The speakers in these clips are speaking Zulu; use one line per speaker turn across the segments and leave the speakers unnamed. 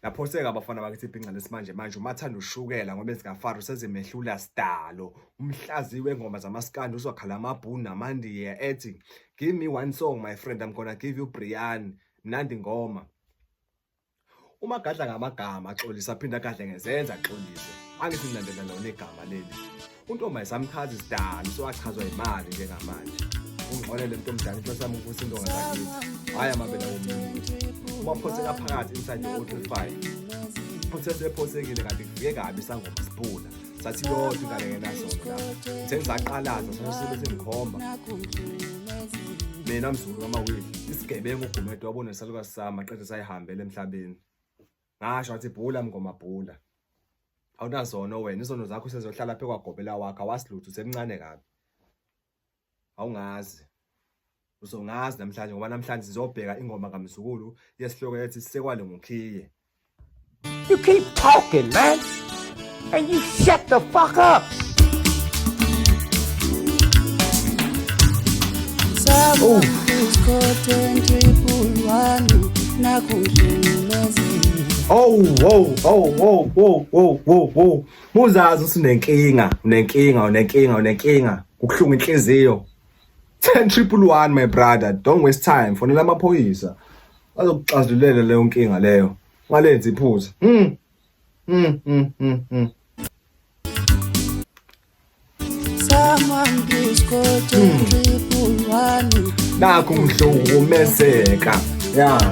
Laphoseka abafana bakithi ibhinca lesimanje manje umathanda ushukela ngoba ezikaFaro sezimehlula sidalo. Umhlaziyi wengoma zamaskandi uzokhala amabhunu namandiya ethi give me one song my friend I'm gonna give you Brian. Mnandi ngoma. Uma gadla ngamagama axolise aphinde agadle ngezenzo axolise. Angithi ngilandela lona igama leli. Untombi ayisamchazi sidalo sowachazwa imali njengamanje. Ungixolele mntu omdala inhloso yami ukuvusa intonga zakithi. Hhayi amabele womuntu. Uma phoseka phakathi inside the 035. Phosese ephosekile kanti kufike kabi isangoma sibhula. Sathi yodwa ingane ngenasono lapha. Ngithe ngisaqalaza sase sengikhomba. Mina mzukulu kamawili isigebengu uGumede wabona isalukazi sami maqede sayihambela emhlabeni. Ngasho ngathi bhula mngoma bhula. Awunazono wena izono zakho sezohlala phe kwagobela wakho awasilutho usemncane kabi. Awungazi. Uzongazi namhlanje ngoba namhlanje sizobheka ingoma kaMzukulu yesihloko ethi Sekwale ngokhiye.
You keep talking, man. And you shut the fuck up.
Oh. Oh, whoa, oh, whoa, whoa, whoa, whoa, whoa. Muzazi usunenkinga, unenkinga, unenkinga, unenkinga. Kukuhlungu inhliziyo. 10 triple 1 my brother, don't waste time. Fonela amaphoyisa. Azokuxazululela leyo nkinga leyo. Ungalenzi iphutha. Nakhu ngihlukumezeka. Yeah.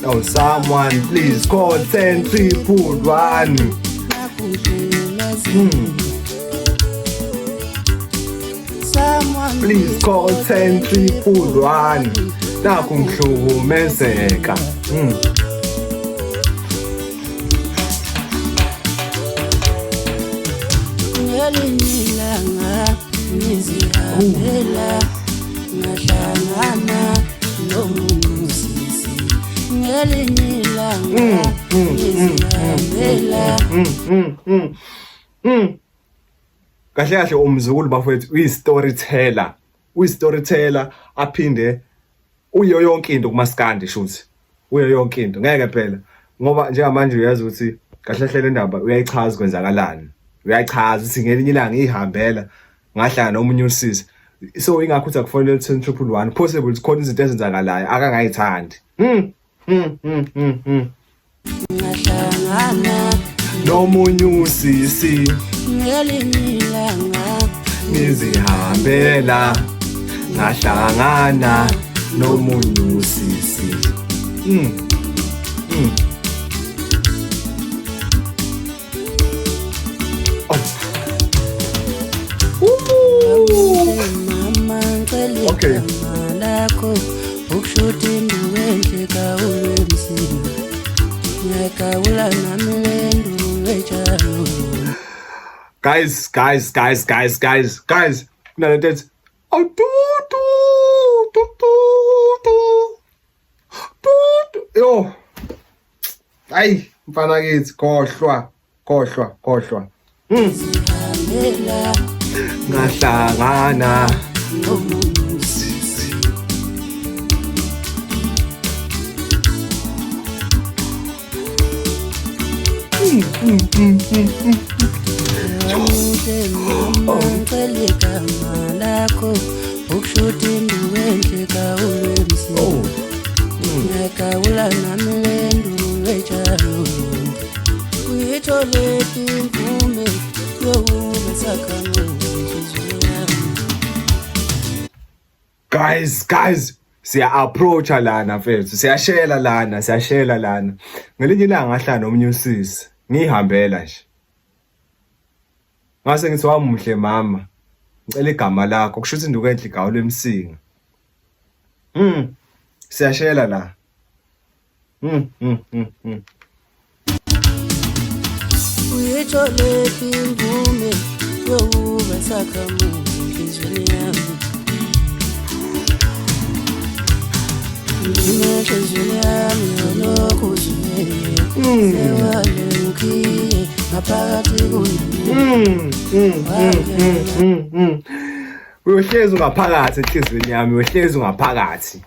Oh, someone please call 10 triple 1. Please call 10 triple 1. Nakhu ngihlukumezeka.
Ngelinye ilanga ngizihambela ngahlangana nomusisi ngelinye ilanga ngizihambela.
Kahle kahle umzukulu bafowethu uyi-storyteller, uyi-storyteller aphinde uyo yonke into kumaskandi shuthi uyo yonke into ngeke phela ngoba njengamanje uyazi ukuthi kahle kahle le ndaba uyayichaza kwenzakalani uyachaza ukuthi ngelinye ilanga ngiyihambela ngahlangana nomunye usisi so ingakho uthi akufonele 10 triple 1 possible ukuthi khona izinto ezenzakalayo akangayithandi.
Ngahlangana
nomunye usisi
ngelinye ilanga
ngizihambela ngahlangana nomunye usisi. Oh. Ooh.
Mama ngicela
Okay.
igama lakho ukushuthi induku enhle kawulwe emsini ngiyagawula nami le nduku etshalo.
Guys, guys, guys, guys, guys, guys. Kunalento ethi oh tu tu tu tu tu tu tu. Yo. Hayi, mfana kithi khohlwa, khohlwa, khohlwa.
Ngihambela
Ngahlangana
nomusisi. Wamuhle mama ngicela igama lakho ukushuthi induku enhle kawulwe emsini.
Oh.
Ngiyagawula nami le nduku etshalo. Uyitholephi imvume yokuba isakhamuzi enhliziyweni yami?
Guys, guys, siya approacha lana mfethu, siyashela lana, siyashela lana. Ngelinye ilanga ngahlala nomunye usisi, ngihambela nje. Ngase ngithi wamuhle mama, ngicela igama lakho, kusho ukuthi induku enhle igawula emsinga. Siyashela la.
Uyitholephi imvume yokuba isakhamuzi enhliziyweni yami? Enhliziyweni yami yolokhu nje sewale ngikhiye ngaphakathi kunomuntu.
Uyohlezi ungaphakathi enhliziyweni yami, uyohlezi ungaphakathi.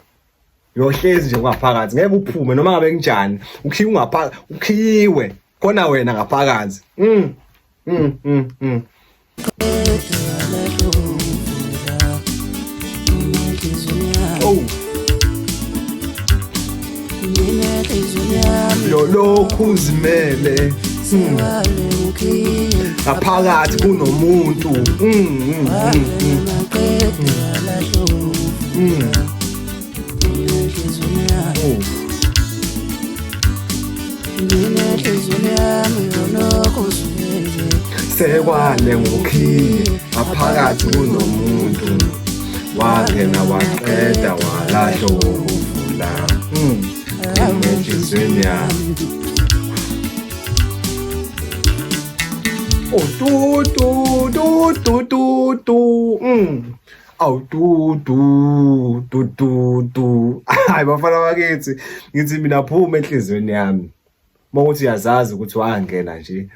Uyohlezi nje ungaphakathi, ngeke uphume noma ngabe kunjani. Ukhiye ungaphakathi, ukhiyiwe khona wena ngaphakathi. Oh. Lo uzimele ngaphakathi kunomuntu. Oh. Sekwale ngokhiye ngaphakathi kunomuntu wangena waqeda walahla ukuvula enhliziyweni yami. Oh tu tu tu tu tu tu. Awu tu tu tu tu tu. Hayi bafana bakithi, ngithi mina phuma enhliziyweni yami. Uma uthi uyazazi ukuthi wangena nje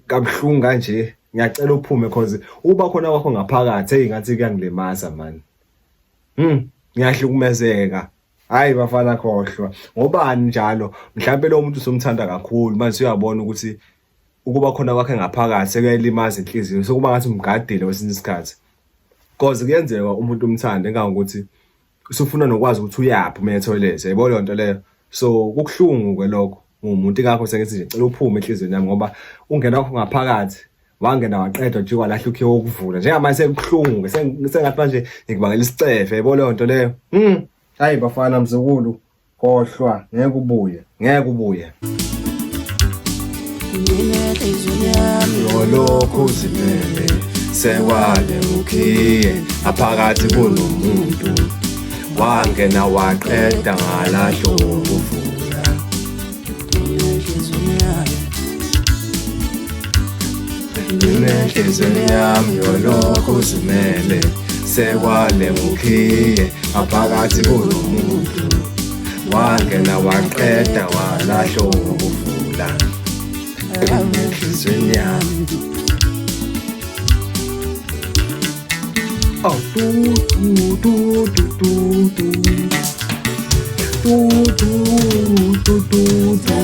kabuhlungu kanje, ngiyacela uphume cause uba khona kwakho ngaphakathi hey ngathi kuyangilimaza man. Ngiyahlukumezeka. Hayi bafana khohlwa. Ngobani njalo? Mhlawumbe lo muntu usumthanda kakhulu manje uyabona ukuthi ukuba khona kwakhe ngaphakathi sekuyayilimaza inhliziyo, sekuba ngathi umgadile kwesinye isikhathi. Cause kuyenzeka umuntu umthande engangokuthi usufuna nokwazi ukuthi uyaphi uma etoilet, yayibona leyo nto leyo. So kubuhlungu ke lokho ngumuntu, ingakho sengithi nje cela uphume enhliziyweni yami ngoba ungena kwakho ngaphakathi wangena waqedwa nje walahla ukhiye wokuvula. Njengamanje sekubuhlungu ke, sengathi manje ngikubangela isicefe, yayibona leyo nto leyo. Hayi bafana mzukulu, khohlwa, ngeke ubuye, ngeke ubuye. Yolokhu uzimele sekwale ukhiye ngaphakathi kunomuntu wangena waqeda ngalahlo ukuvula. Enhliziyweni yami yolokhu uzimele sekwale ngukhiye ngaphakathi kunomuntu wangena waqeda walahla ukuvula enhliziyweni yami. Oh, tu tu tu tu tu tu tu tu tu tu tu.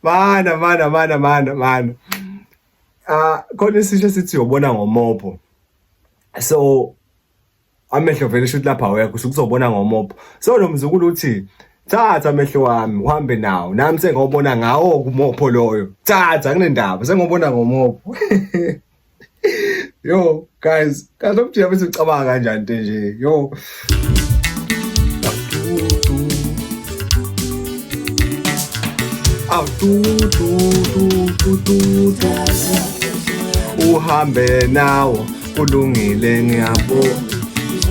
Mana mana mana mana mana. Ah, khona isisho sithi uyobona ngomopho. So amehlo vele shuthi lapha awekho, usukuzobona ngomopho. So lo mzukulu uthi thatha amehlo wami uhambe nawo, nami sengobona ngawo kumopho loyo. Thatha, kunendaba, sengobona ngomopho. Yo guys, kahle umjika bese ucabanga kanjani into nje. Yo. Awu tu tu tu tu tu tu. Uhambe nawo kulungile ngiyabona.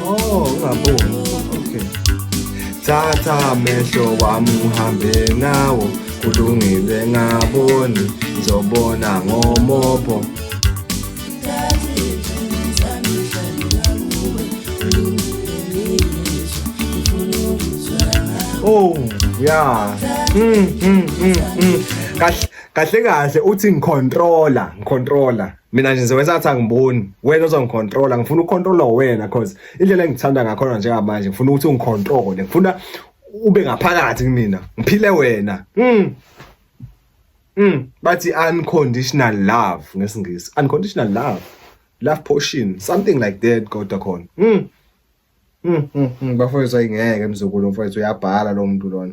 Oh, ungaboni. Okay. Thatha amehlo wami uhambe nawo kulungile ngaboni, ngizobona ngomopho. Oh, yeah. Kahle kahle kahle uthi ngicontroller, ngicontroller. Mina nje ngizokwenza ngathi angiboni. Wena uzongicontroller, ngifuna ukucontroller wena cause indlela engithanda ngakhona njengamanje ngifuna ukuthi ungicontrole. Ngifuna ube ngaphakathi kumina. Ngiphile wena. Bathi unconditional love ngesingisi. Unconditional love. Love potion, something like that kodwa khona. Bafowethu ayingeke mzukulu mfowethu uyabhala lo muntu lona.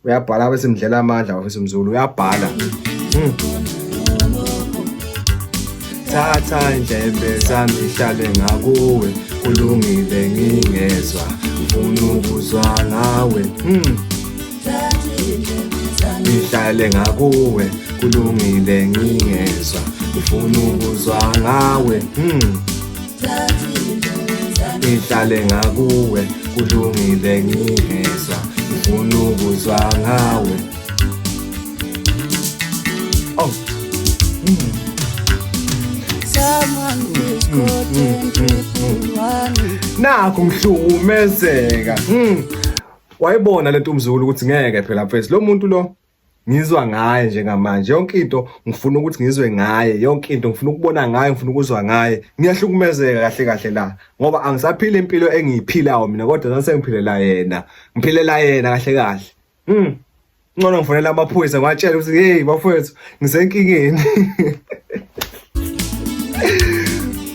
Uyabhala bese mdlela amandla bafowethu mzukulu uyabhala. Thatha indlebe zami ihlale ngakuwe kulungile ngingezwa ngifuna ukuzwa ngawe. Ihlale ngakuwe kulungile ngingezwa ngifuna ukuzwa ngawe. Ihlale ngakuwe kulungile ngingezwa ngifuna ukuzwa ngawe. Oh. Nakho ngihlukumezeka. Wayibona lento umzukulu ukuthi ngeke phela mfethu lo muntu lo Ngizwa ngaye njengamanje. Yonke into ngifuna ukuthi ngizwe ngaye, yonke into ngifuna ukubona ngaye, ngifuna ukuzwa ngaye. Ngiyahlukumezeka kahle kahle la ngoba angisaphili impilo engiyiphilayo mina kodwa sasengiphilela yena. Ngiphilela yena kahle kahle. Ngcono ngifonela amaphoyisa ngiwatshela ukuthi hey bafowethu ngisenkingeni.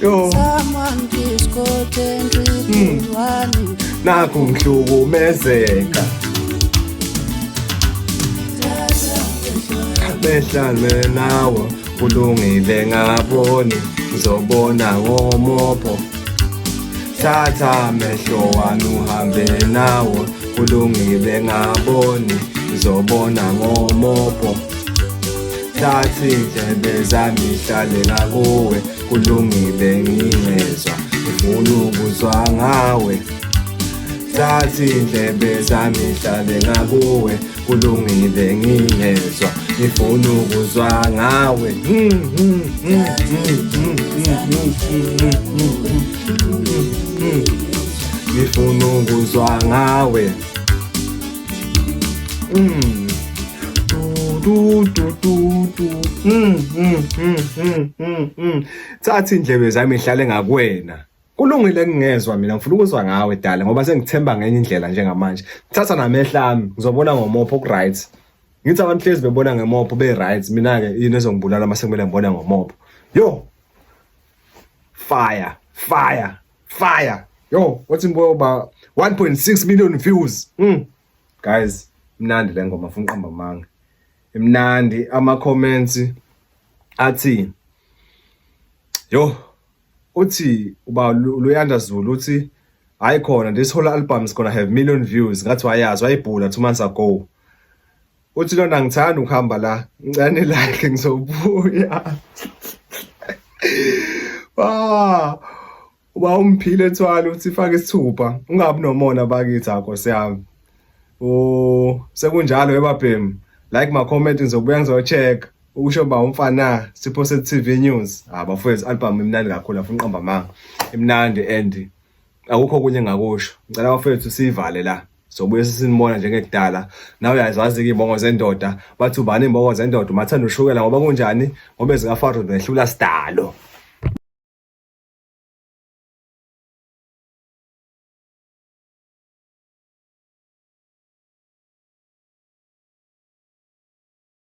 Yo. Nakhu ngihlukumezeka. Behlale nawe kulungile ngaboni ngizobona ngomopho. Thatha amehlo wami uhambe nawo kulungile ngaboni ngizobona ngomopho. Thatha iy'ndlebe zami hlale ngakuwe kulungile ngingezwa ngifuna ukuzwa ngawe. Thatha iy'ndlebe zami hlale ngakuwe kulungile ngingezwa ngifuna ukuzwa ngawe. Ngifuna ukuzwa ngawe. Du du du du. Thatha indlebe zami ihlale ngakuwena. Kulungile ngingezwa mina ngifuna ukuzwa ngawe dala ngoba sengithemba ngenye indlela njengamanje. Thatha namehla ami ngizobona ngomopho ku right. Ngithi abantu hlezi bebona ngemopho be right mina ke yini ezongibulala mase kumele ngibone ngomopho. Yo. Fire, fire, fire. Yo, wathi mbo ba 1.6 million views. Guys, imnandi le ngoma funa uqamba amanga. Imnandi ama comments athi yo uthi uba Luyanda Zulu uthi hayi khona this whole album is gonna have million views ngathi wayazi wayibhula 2 months ago. Uthi lona ngithanda ukuhamba la ngicela ni like ngizobuya. Ah uba umphile ethwala uthi faka isithupha ungabi nomona bakithi akho siyami. Oh sekunjalo webabhemu like ma comment ngizobuya ngizocheck usho ba umfana Sipho se TV News. Ah bafowethu album imnandi kakhulu afuna uqamba amanga. Imnandi and akukho okunye engakusho. Ngicela bafowethu sivale la. Sobuye sesinibona njengekudala. Nawe uyazazi ke imbongo zendoda. Bathi ubani imbongo zendoda umathanda ushukela ngoba kunjani? Ngoba ezikaFaro zehlula sidalo.